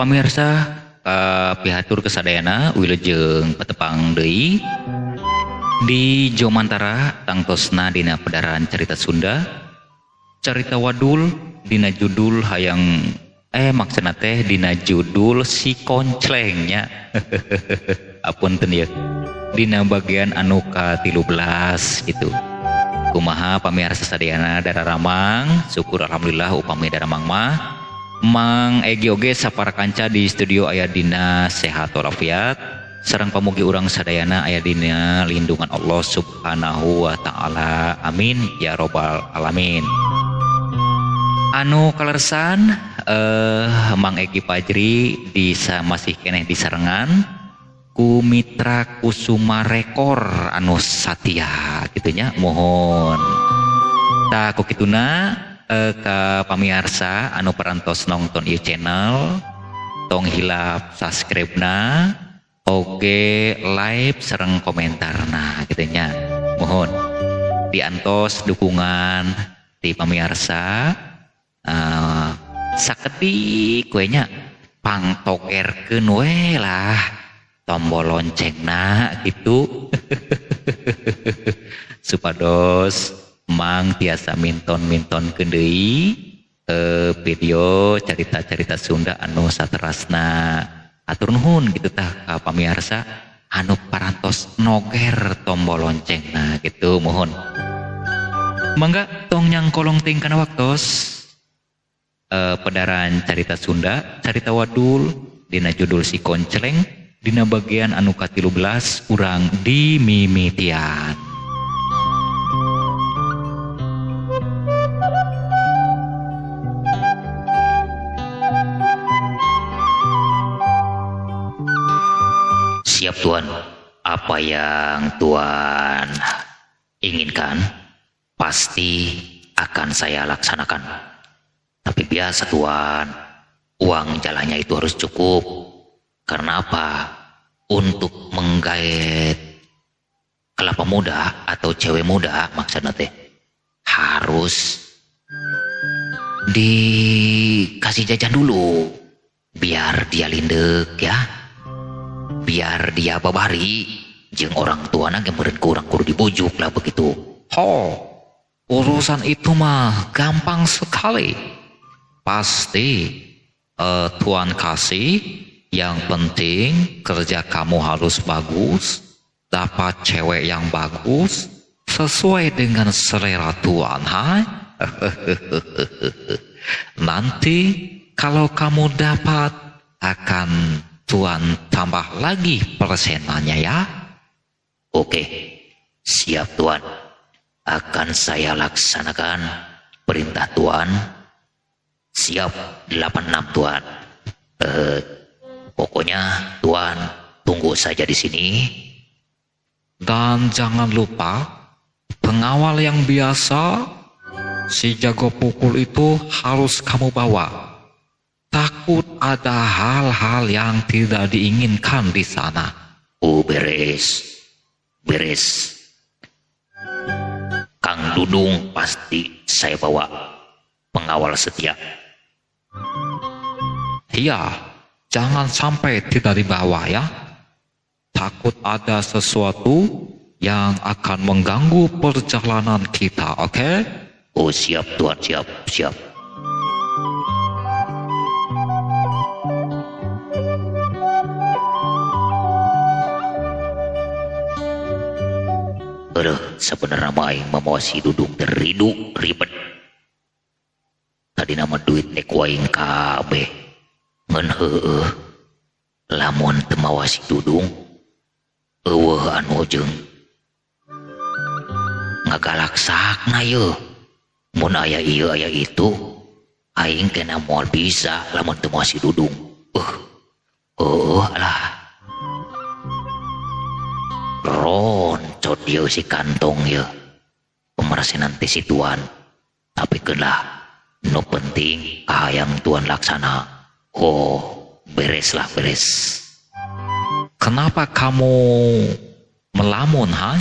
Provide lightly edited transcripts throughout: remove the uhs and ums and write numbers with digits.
Pamirsa pihatur kesadayana wilujeng patepang deui di Jomantara tangtosna dina pedaran carita Sunda, carita wadul dina judul hayang maksudna teh dina judul si Konclengnya. Apunten ya, dina bagian anu ka-13 gitu. Kumaha pamirsa sadayana dararamang, syukur alhamdulillah upami daramang mah. Mang Egi oge sapara kanca di studio aya dina sehat walafiat, sareng pamugi urang sadayana aya dina lindungan Allah Subhanahu wa taala. Amin ya robbal alamin. Anu kalersan Mang Egi Pajri bisa masih keneh disarengan ku Mitra Kusuma Rekor anu satia gitunya, mohon tah ku kituna ka pamiarsa anu parantos nonton ieu channel, tong hilap subscribe-na oge like sareng komentarna kitu nya. Mohon diantos dukungan ti pamiarsa, saketik we nya pangtogerkeun we lah tombol loncengna gitu. Supados Mang tiasa minton-minton deui video carita-carita Sunda anu saterasna. Atur nuhun gitu tah ka pamiarsa anu parantos noger tombol loncengna gitu, mohon. Mangga tong nyangkolong teuing kana waktos pedaran carita Sunda, carita wadul dina judul si Koncleng dina bagian anu ka-13 urang dimimitian. Siap Tuan, apa yang Tuan inginkan pasti akan saya laksanakan. Tapi biasa Tuan, uang jalannya itu harus cukup. Karena apa? Untuk menggaet kelapa muda atau cewek muda maksudnya teh harus dikasih jajan dulu biar dia lindek ya, biar dia babari jeung orang tuana ge meureun kurang kudu dibujuk lah begitu. Ho, urusan itu mah gampang sekali. Pasti Tuan kasih, yang penting kerja kamu harus bagus, dapat cewek yang bagus sesuai dengan selera Tuan, ha? Nanti kalau kamu dapat akan Tuan tambah lagi persenannya ya. Oke, siap Tuan. Akan saya laksanakan perintah Tuan. Siap 86 Tuan. Pokoknya Tuan tunggu saja di sini. Dan jangan lupa pengawal yang biasa si jago pukul itu harus kamu bawa. Takut ada hal-hal yang tidak diinginkan di sana. Oh beres, beres. Kang Dudung pasti saya bawa, pengawal setia. Iya, jangan sampai tidak dibawa ya. Takut ada sesuatu yang akan mengganggu perjalanan kita, oke? Okay? Oh siap Tuan, siap, siap. Aduh, sebenarnya mah aing mamawa si Dudung teridu ribet. Tadi nama duit teh ku aing kabeh. Ngan heueuh, lamun teu mawa si Dudung eueuh anu jeung ngagalaksakna yeuh. Mun aya ieu aya itu aing kena moal bisa lamun teu mawa si Dudung. Heueuh lah. Roncot ieu si kantong ieu. Pemersenan teh si Tuan. Tapi keunlah nu penting kahayang Tuan laksana. Oh, bereslah beres. Kenapa kamu melamun, ha?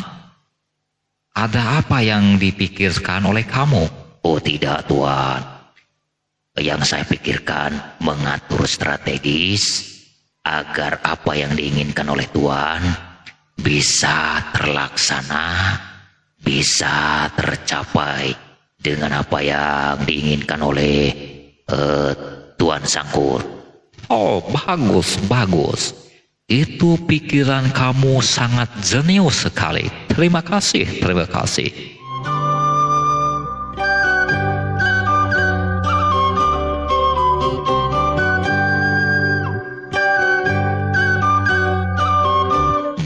Ada apa yang dipikirkan oleh kamu? Oh tidak, Tuan. Yang saya pikirkan mengatur strategis agar apa yang diinginkan oleh Tuan bisa terlaksana, bisa tercapai dengan apa yang diinginkan oleh Tuan Sangkur. Oh, bagus, bagus. Itu pikiran kamu sangat jenius sekali. Terima kasih, terima kasih.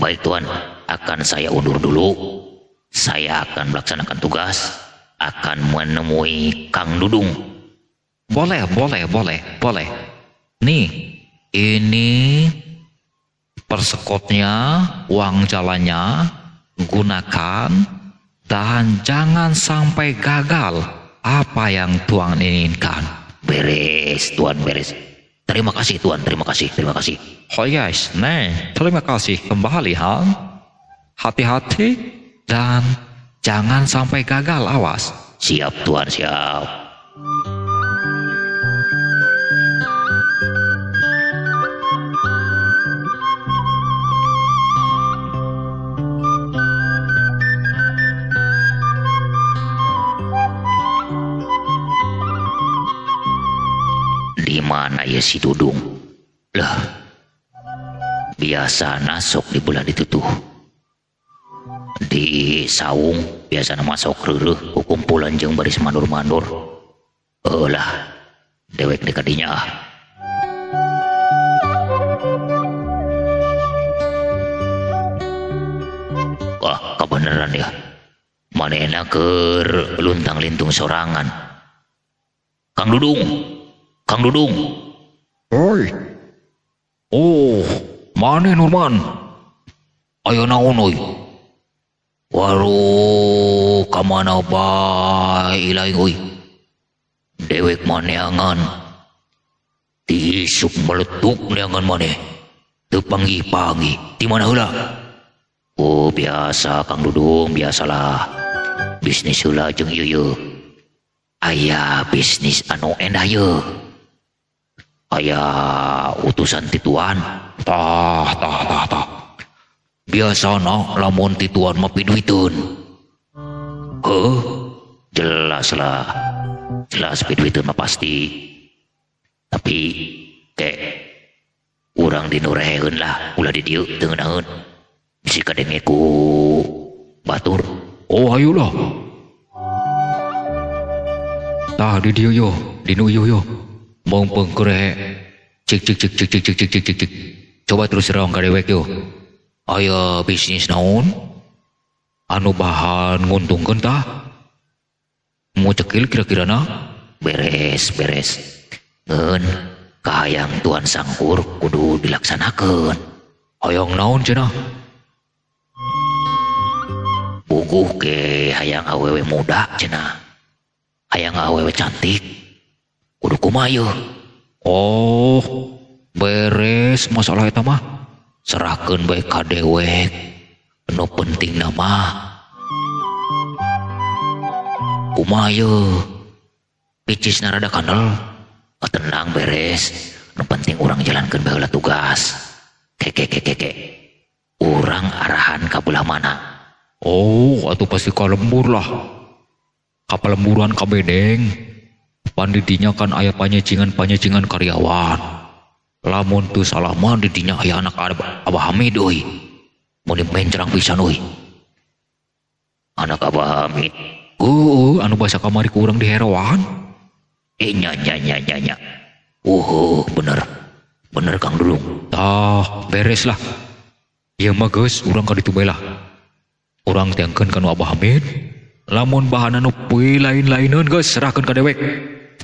Baik Tuan, akan saya undur dulu. Saya akan melaksanakan tugas, akan menemui Kang Dudung. Boleh, boleh, boleh, boleh. Nih, ini persekotnya, uang jalannya, gunakan dan jangan sampai gagal apa yang Tuan inginkan. Beres, Tuan, beres. Terima kasih Tuan, terima kasih, terima kasih. Oh yes, nih, terima kasih kembali Han. Hati-hati dan jangan sampai gagal, awas. Siap Tuan, siap. Di mana ya si Dudung? Lah, biasa nasok di bulan ditutuh. Di saung biasa masuk reureuh kumpulan jeung baris mandor-mandor. Lah, dewek dekadinya ah. Wah, kebenaran ya. Manehna keur luntang-lintung sorangan. Kang Dudung. Kang Dudung. Oi. Oh, maneh Nurman? Ayo naon euy? Waduh, ka mana bae ilaing euy? Dewek maneangan. Tisuk meletup neangan maneh. Teu panggih-panggih. Di mana heula? Oh, biasa Kang Dudung, biasalah. Bisnis heula jeung ieu yeuh. Aya bisnis anu endah yeuh. Aya utusan ti Tuan. Tah, tah, tah, tah. Biasana lamun ti Tuan mah piduiteun. Heuh, jelas lah. Jelas piduiteun mah pasti. Tapi ke urang dinureheun lah, ulah di dieu teu ngeunaheun. Bisi kadenge ku batur. Oh, ayolah. Tah di dieu yo, di nu ieu yo. Mongpeng kerehe. Cik cik cik cik cik cik cik cik cik cik. Coba terus terang ka dewek yo. Aya bisnis naon? Anu bahan nguntungkeun tah? Mau cekil kira-kira na? Beres, beres. Ngeun, kahayang Tuan Sangkur kudu dilaksanakeun. Hayang naon cenah? Puguh ke hayang awewe muda cenah. Hayang awewe cantik. Kudu kumaha yeuh? Oh, beres masalah eta mah. Serahkeun bae ka dewek. Nu pentingna mah kumaha yeuh? Picisna rada kandel. Oh, tenang beres. Nu penting urang jalankeun bae heula tugas. Keke keke keke. Urang arahan ka belah mana? Oh, atuh pasti ka lembur lah. Ka pelemburan ka bedeng. Pandidinya kan aya panyecingan-panyecingan karyawan. Lamun teu salah mah didinya aya anak Abah Hamid euy. Mun mencrang pisan euy. Anak Abah Hamid. Heueuh, anu basa kamari ku urang diheroan. Nya nya nya nya nya. Bener. Bener Kang Dudung. Tah, beres lah. Ieu mah geus urang ka ditu bae lah. Urang teangkeun ka nu Abah Hamid. Lamun bahan anu peuy lain-laineun geus serahkeun ka dewek.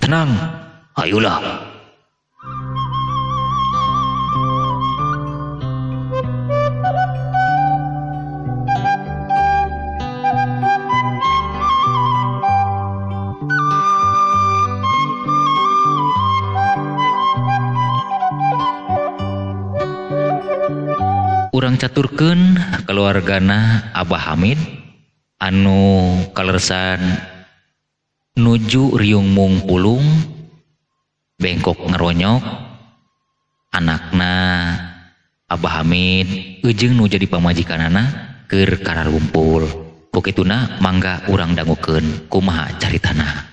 Tenang. Ayolah. Urang caturkeun keluargana Abah Hamid anu kalersan nuju riung mung pulung Bengkok ngeronyok anakna Abah Hamid jeung nu jadi pamajikanana keur kararumpul. Ku kituna mangga urang dangukeun kumaha caritana.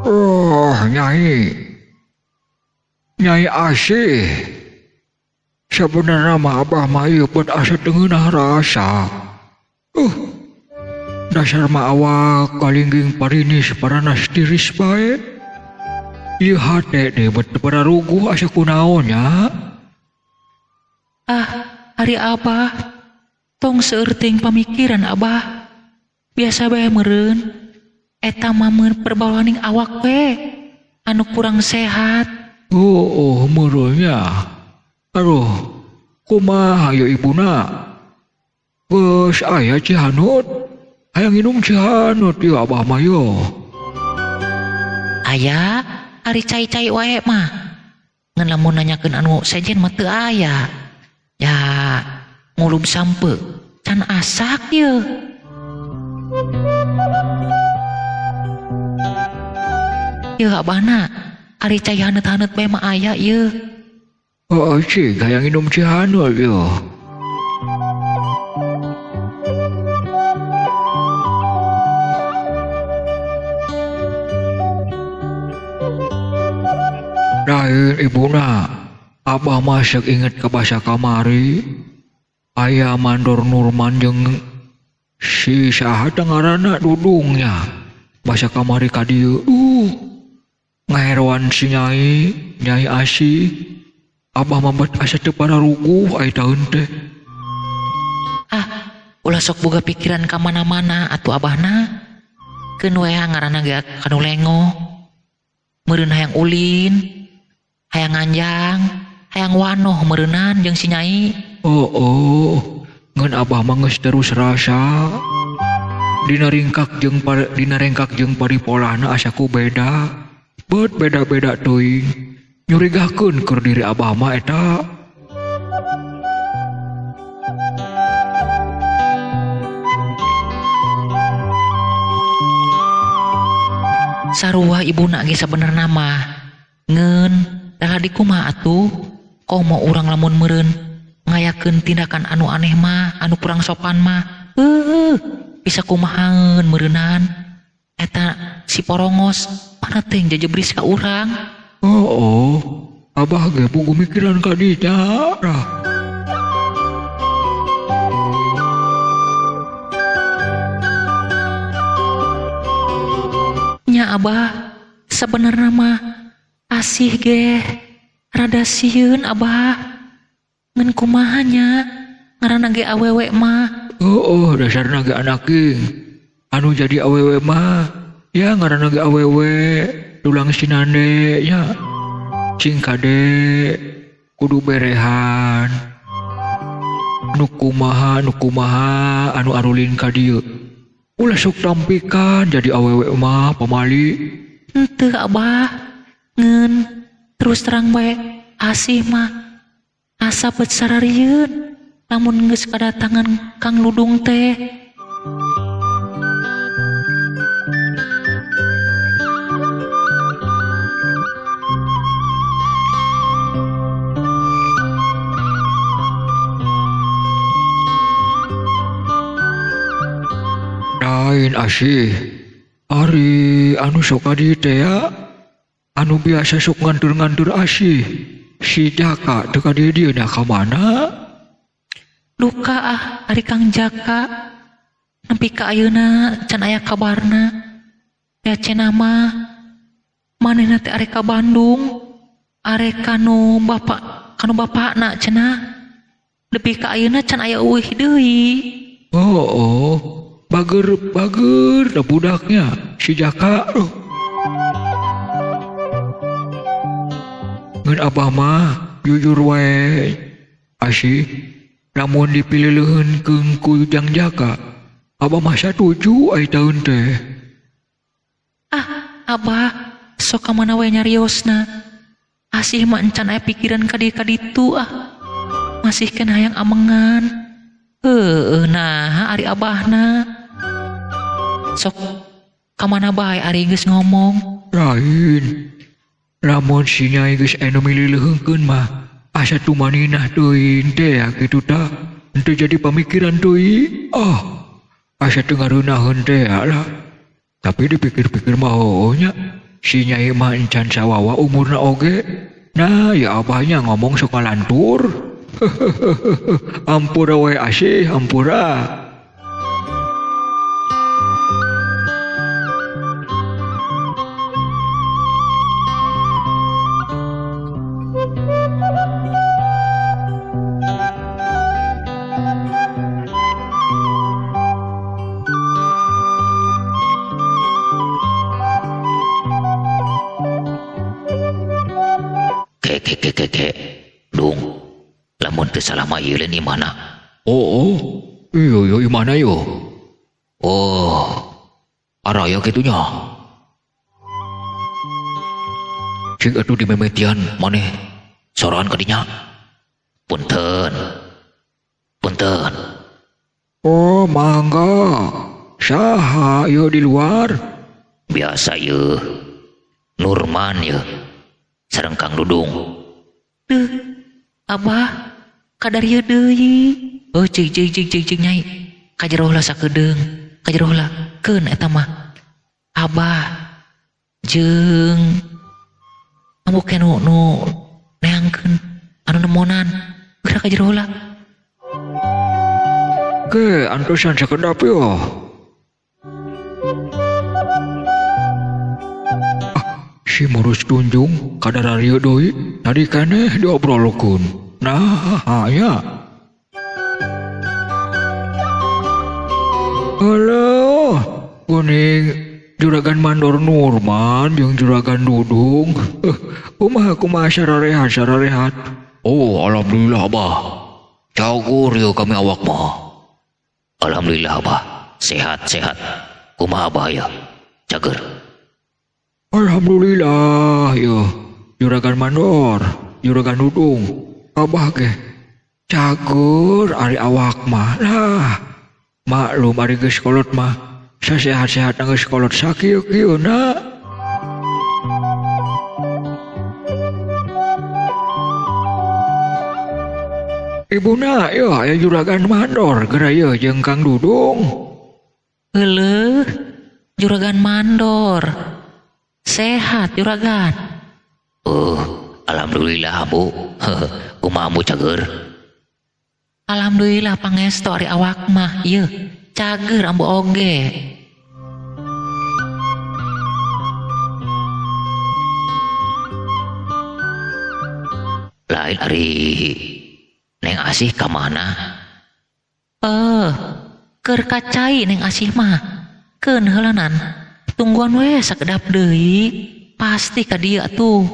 Oh, Nyai. Nyai Asih. Sebenarnya mah abah mah ieu pun asa teu ngeunah rasa. Dasar mah awak kalingging parinis paranas tiris bae. Ieu hate teh bet teu pararuguh asa kunaon nya. Ah, ari abah tong seueur teuing pamikiran abah. Biasa bae meureun. Eta mah meureun perbawaning awak we anu kurang sehat. Oh, meureun nya. Aduh, kumaha ieu ibuna? Geus aya Cihanut. Hayang nginum Cihanut ieu abah mah yo. Aya, ari cai-cai wae mah. Ngan lamun nanyakeun anu sejen mah teu aya. Ya, ngulub sampe can asak ye. Yeuh abahna, ari cai haneut-haneut bae mah aya yeuh. Oh, cik, hayang minum Cihanut yo. Lain ibuna, abah masuk inget ke bahasa kamari. Ayah mandor Nurman jeung si saha teh ngaranna Dudungnya. Bahasa kamari ka dieu. Ngaheroan si Nyai, Nyai Asih. Abah mambat asa teu pararuguh ai taeun teh. Ah, ulah sok boga pikiran ka mana-mana atuh abahna. Keun we ngaranna ge kanu lengoh. Meureun hayang ulin, hayang nganjang, hayang wanoh meureunan jeung si Nyai. Oh, ngan abah mah geus terus rasa. Dina ringkak jeung paripolahna asa ku beda. Bet beda-beda teuing. Nyurigakeun keur diri abah mah eta. Sarua ibuna ge sabenerna mah. Ngeun dah dikumaha atuh? Komo urang lamun meureun ngayakeun tindakan anu aneh mah, anu kurang sopan mah. Bisa kumahaeun meureunan. Eta si porongos mana teh jajebris ka urang. Oh, abah ge pugu mikiran ka dinya. Nya abah, sebenarnya mah asih ge rada sieun abah. Ngan kumaha nya ngaranna ge awewe mah. Oh, dasarna ge anaking. Anu jadi awewe mah, ya ngaranna ge awewe. Tulang sinande ya cing kade kudu berehan nu kumaha anu arulin ka dieu ulah sok tampikan jadi awewe mah pamali henteu abah ngeun terus terang bae asih mah asa bet sararieun lamun geus kadatangan Kang Ludung teh. Lain asih, ari anu sok adi teh ya, anu biasa sok ngantur-ngantur asih, si Jaka teu ka dieu nya ka mana? Duka ah, ari Kang Jaka, nepi ka ayeuna can aya kabarna. Ya cenah mah manehna teh arek ka Bandung, arek kanu bapak, kanu bapakna cenah. Nepi ka ayeuna can aya eueuh deui. Oh. Bager dah budaknya si Jaka. Ngan abah mah jujur wae asih lamun dipileuheunkeun ku Jang Jaka abah mah satuju ai taeun teh. Ah, Abah sok ka mana we nyariosna. Asih mah encan aya pikiran ka dieu ka ditu ah. Masih keneh hayang amengan. Heueuh nah ari abahna. Sok ka mana bae ari geus ngomong. Lain. Lamun si Nyai geus aya nu milileuheungkeun mah asa tumaninah teuing teh kitu tah. Henteu jadi pamikiran teuing. Ah, asa teu ngareunaheun teh lah. Tapi dipikir-pikir mah heueuh nya. Si Nyai mah encan sawawa umurna oge. Nah, ya abahnya ngomong sok ngalantur. Ampura we asih, ampura. Keke dung lamun teu salah mah ieu lain imahna. Oh, iya iya imahna yo. Oh, araya kitu nya. Cing atuh dimemetian maneh sorangan ka dinya. Punten. Punten. Oh, mangga. Saha ieu di luar? Biasa ieu. Nurman ieu. Sareng Kang Dudung. Duh, abah kadar ieu deui. Oh, cing cing cing cing cing Nyai. Kajero heula sakedeung, kajero heula keun eta mah. Abah jeung ambu nu nu neangkeun anu nemonan. Geura kajero heula. Ke antosan sakedap yo. Si murus tunjung kadararieu deui tadi keneh diobrolkeun. Nah, aya. Halo, kuning juragan mandor Nurman jeung juragan Dudung. Kumaha kumaha sararehat sararehat. Oh, alhamdulillah abah. Cagur yeuh kami awak mah. Alhamdulillah abah, sehat-sehat. Kumaha abah ya? Cager. Alhamdulillah yo, juragan mandor, juragan Dudung, abah ge cagur ari awak mah lah. Maklum ari geus kolot mah, sasehat-sehat geus kolot sakieu-kieu na. Ibuna yo aya juragan mandor geura yeuh jeung Kang Dudung. Heuleuh, juragan mandor. Sehat juragan. Oh, alhamdulillah Bu. Kumaha ambu cager? Alhamdulillah pangestu ari awak mah ieu cager ambu oge. Lain ari Neng Asih ka mana? Keur kacai Neng Asih mah. Keun heulanan. Tungguan we sakedap deui, pasti ka dieu atuh.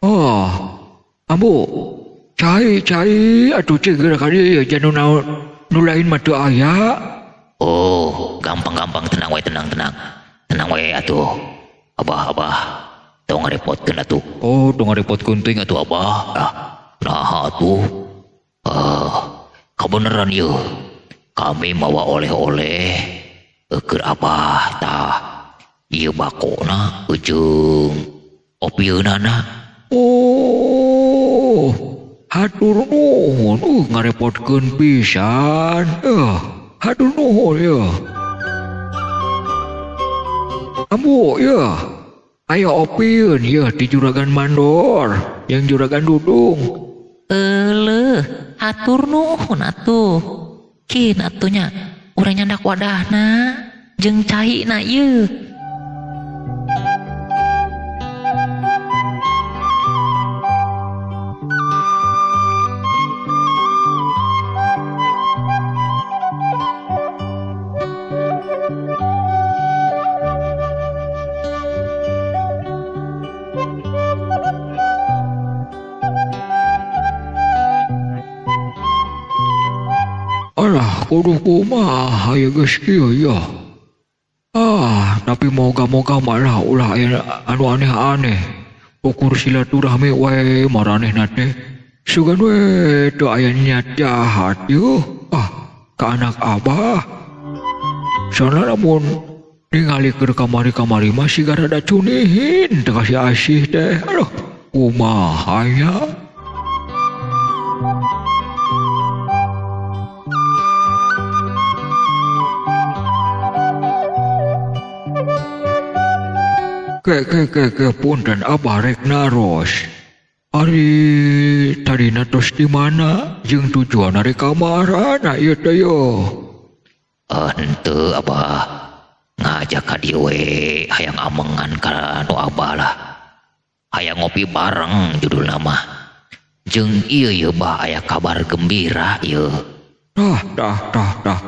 Oh, ambu, cai cai atuh ceu geura ka dieu janu naon nu lain mah teu aya. Oh, gampang-gampang tenang we tenang tenang. Tenang we atuh. Abah abah, tong ngarepotkeun atuh. Oh, tong ngarepotkeun teuing atuh abah. Ah, naha atuh. Kabeneran ieu. Kami mawa oleh-oleh. Keur abah tah ieu bakona jeung opieunana. Oh, hatur nuhun, ngarepotkeun pisan. Hatur nuhun ye. Ambu ye. Ayo opieun ye di juragan mandor, yang juragan Dudung. Euleuh, hatur nuhun atuh. Kin atuh nya. Urang nyandak wadahna jeung caina ieu. Alah, kudu kumaha ya geus kieu ya. Ah, tapi Tapi moga-moga malah ulah aya anu aneh-aneh. Ukur silaturahmi wae maranehna teh. Sugan we teu aya niat jahat yeuh. Ah, ka anak abah. Soalna lamun ningali keur kamari-kamari mah siga rada cunihin teu kasih asih teh. Aduh, kumaha nya? Ke ke ke ke punten abah rek naros. Ari tadina tos di mana jeung tujuan ari kamarana ieu teh yo? Henteu abah ngajak ka dieu we hayang amengan ka nu abah lah. Hayang ngopi bareng judulna mah. Jeung ieu ye bah aya kabar gembira ieu. Tah tah tah tah.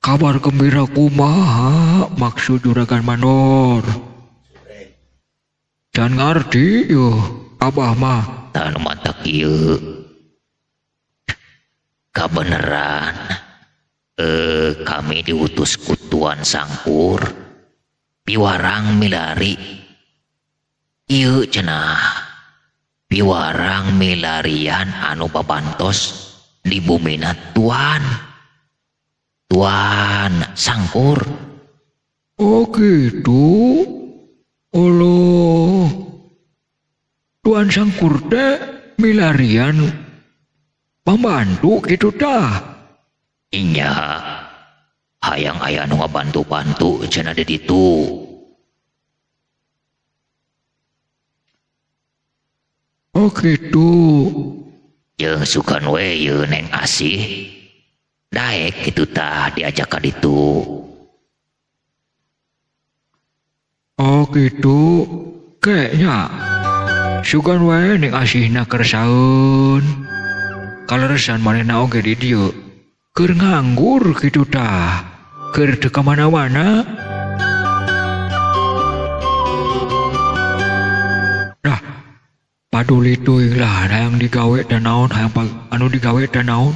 Kabar gembira kumaha maksud juragan mandor? Can ngarti yo abah mah. Tah nu matak ieu. Kabeneran kami diutus ku Tuan Sangkur piwarang milari ieu cenah piwarang milarian anu babantos di bumina Tuan Tuan Sangkur. Oh gitu. Oloh Tuan Sangkur teh milarian pambantu kitu tah. Inya hayang aya nu ngabantu-bantu cenah di ditu. Oh kitu. Jeung sugan we yeuh Neng Asih daek kitu tah diajak ka ditu. Oh gitu, kayaknya sugan wae Neng Asihna kersaeun. Kaleresan manehna oge di dieu keur nganggur kitu tah, keur teu ka mana-mana. Dah, paduli teuing lah hayang digawe teh naon, hayang anu digawe teh naon.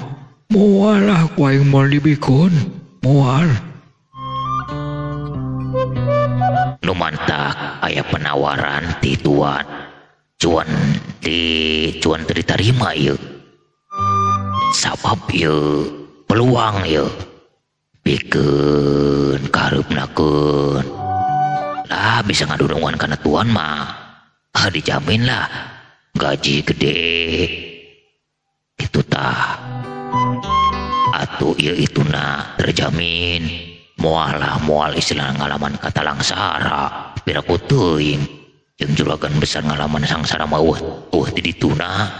Moal lah ku aing moal dibikeun, moal. Nu mantak aya penawaran ti tuan cuan di cuan teu ditarima ieu. Sabab ieu peluang ieu pikeun kahareupnakeun. Lah bisa ngadurungan kana tuan mah. Ah dijamin lah gaji gede. Kitu tah. Atuh ieu ituna terjamin. Moal lah moal istilah ngalaman kata langsara piraku teuing jeung juragan besar ngalaman sangsara mah eueuh ti dituna.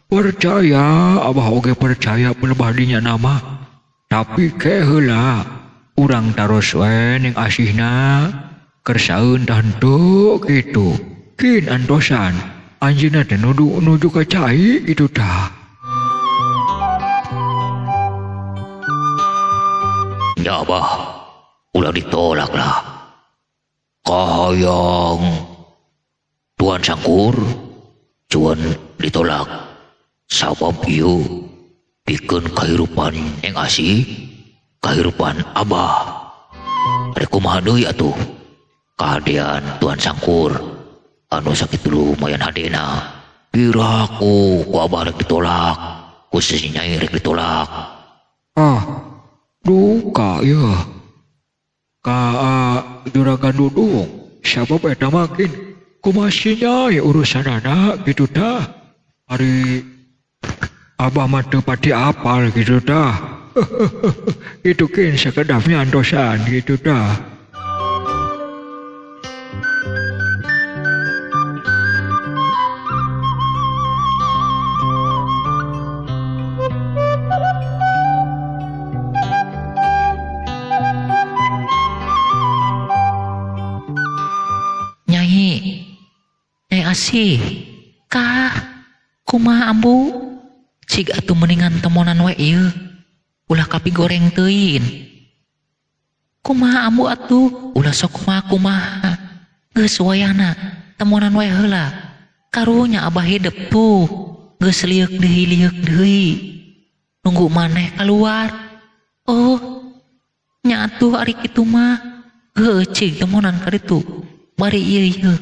Percaya abah oge percaya pelebah dinya nama. Tapi ke heula urang taros we Neng Asihna kersaeun tah henteu kitu. Kin antosan anjeunna teh nuju ka cai kitu tah. Ya abah, ulah ditolak lah. Kahayang Tuan Sangkur, cuan ditolak. Sabab ieu pikeun kahirupan Neng Asih, kahirupan abah. Rek kumaha deui atuh? Kahadean Tuan Sangkur anu sakitu lumayan hadena. Piraku ku abah rek ditolak, ku si Nyai rek ditolak. Ah, duka ya. Ka juragan Dudung, sabab eta makin kumaha si Nyai urusanana kitu tah. Ari abah mah teu pati apal kitu tah. Itu kin sakedapnya antosan kitu tah. Nyai Asih, kah kumaha ambu? Cig atuh mendingan temonan we ieu. Ulah kapigoreng teuing. Kumaha ambu atuh? Ulah sok kumaha-kumaha. Geus wayahna temonan we heula. Karunya abah hidep tuh. Geus lieuk deui. Nunggu maneh keluar. Oh, nya atuh ari kitu mah. Heuh cing temonan ka ditu. Bari ieu ieu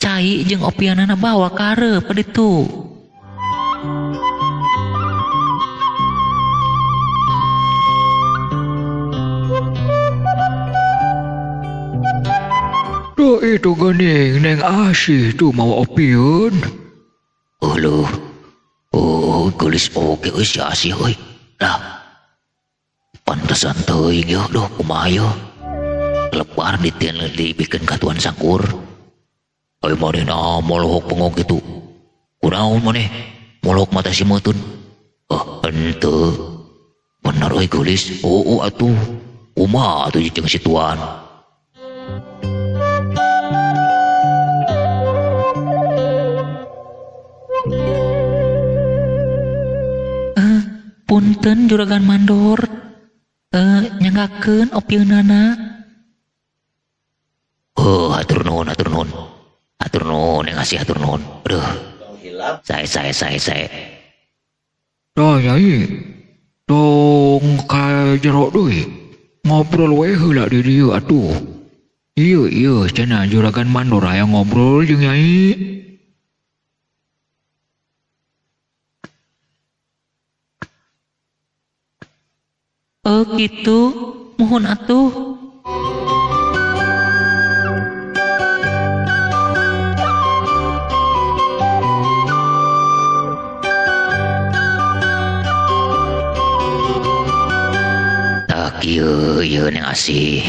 cai jeung opianana bawa ka hareup ka ditu. Duh itu geuning Neng Asih tuh mau opieun. Aduh. Oh, geulis oge euy si Asih euy. Lah. Pantesan teuing yeuh duh kumaha yeuh. Lebar ditieun dibikeun ka Tuan Sangkur. Euy manehna molohok bengong kitu. Kunaon maneh? Molohok mata si meutun. Oh, henteu. Bener euy geulis. Oh, atuh. Kumaha atuh jeung si Tuan? Punten juragan mandor, nyanggakeun opieunana. Oh, hatur nuhun, hatur nuhun. Hatur nuhun, yang ngasih hatur nuhun. Aduh. Sae. Tah Nyai. Tong ka jero deui. Ngobrol we heula di dieu atuh. Ieu cenah juragan mandor hayang ngobrol jeung Nyai. Oh gitu, mohon atuh. Tak ieu ieu Neng Asih.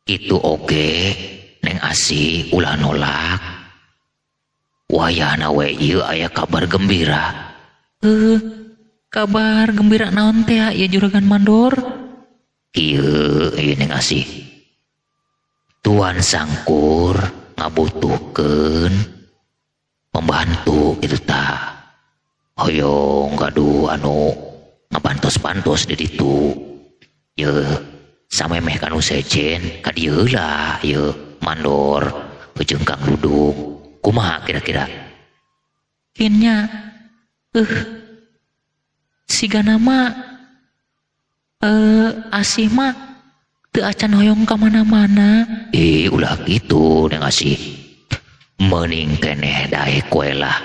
Kitu oge Neng Asih ulah nolak. Wayahna we ieu aya kabar gembira. Kabar gembira naon teh ya juragan mandor? Ieu ieu Neng Asih. Tuan Sangkur ngabutuhkeun pembantu kitu tah. Hoyong gaduh anu ngabantos-bantos di ditu. Yeuh samemeh kanu sejen ka dieu heula yeuh mandor jeung Kang Dudung. Kumaha kira-kira? Kinnya sigana mah Asih mah teu acan hoyong ka mana-mana. Ulah kitu Neng Asih. Meuning keneh daek we lah.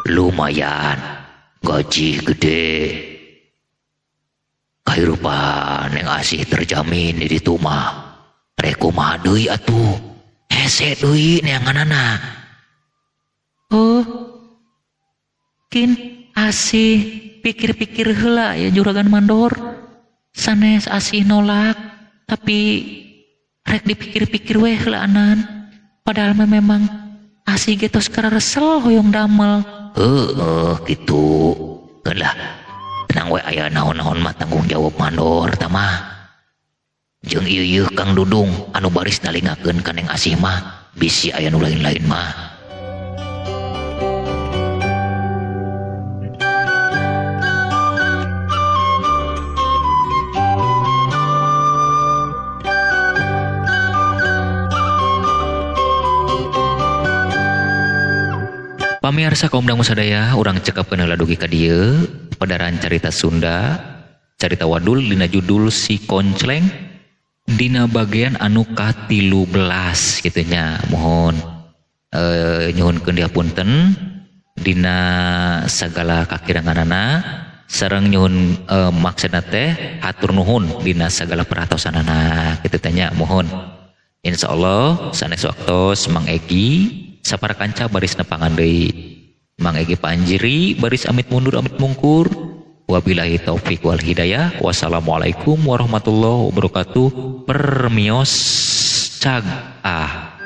Lumayan gaji gede. Kahirupan Neng Asih terjamin di ditu mah. Rek kumaha deui atuh? Hese deui neanganana. Oh. Kin Asih pikir-pikir heula ya juragan mandor. Sanes Asih nolak tapi rek dipikir-pikir weh heulaanan. Padahal memang Asih ge tos kararesel hoyong damel. Heeh kitu. Keun lah. Tenang we aya naon-naon mah tanggung jawab mandor tah mah. Jeung ieu-ieu Kang Dudung anu baris nalingakeun ka Neng Asih mah bisi aya nu lain-lain mah. Pamiarsa kaum dangu sadaya, urang cekapkeun heula dugi ka dieu pedaran carita Sunda, carita wadul dina judul Si Koncleng dina bagian anu ka-13 kitu nya. Mohon nyuhunkeun dihapunten dina sagala kakiranganana sareng nyuhun maksudna teh hatur nuhun dina sagala perhatosanana kitu teh nya. Mohon insyaallah sanes waktos Mang Egi sapara kanca baris nepangan deui. Mang Egi Panjiri baris amit mundur amit mungkur. Wabillahi taufik wal hidayah. Wassalamualaikum warahmatullahi wabarakatuh. Permios cag ah.